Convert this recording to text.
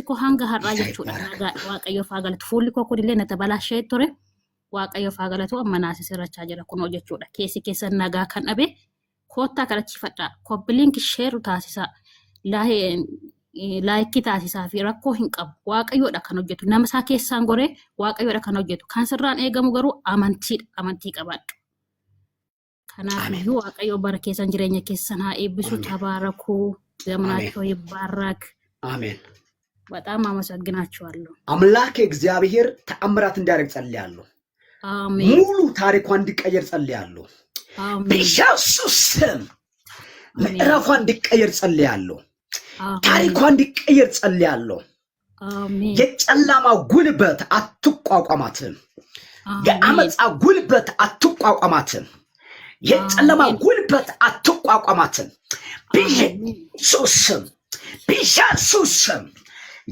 Koo hanga har'aa ጌታ jechuudha. ይባረክ። Nagaa Waaqayyoof haa galatu. Fuulli koo kunillee na tabalaashee ture. Waaqayyoof haa galatu, amma naasisirrachaa jira kunoo jechuudha. Keessi keessan nagaa kan dhabe koottaa kadhachiifadhaa. Copy link share taasisaa. Like taasisaa fi rakkoo hin qabu. Waaqayyoodha kan hojjetu. Nama isaa keessaan goree Waaqayyoodha kan hojjetu. Kan sirraan eegamu garuu amantiidha. Amantii qabaadhu. Kanaaf አሜን። iyyuu Waaqayyo bara keessan jireenya keessan haa eebbisu. አሜን። ተባረኩ። አሜን። ዘመናቸው ይባረክ። አሜን። በጣም አመሰግናችኋለሁ። አምላኬ እግዚአብሔር ተአምራት እንዲያደርግ ጸልያለሁ። አሜን። ሙሉ ታሪኳ እንዲቀየር ጸልያለሁ። አሜን። በኢየሱስ ስም አሜን። ምዕራፏ እንዲቀየር ጸልያለሁ። አሜን። ታሪኳ እንዲቀየር ጸልያለሁ። አሜን። የጨለማ ጉልበት አትቋቋማትም። አሜን። የአመፃ ጉልበት አትቋቋማትም። የጨለማ አሜን። ጉልበት አትቋቋማትም። አሜን። በኢየሱስ ስም፣ በኢየሱስ ስም።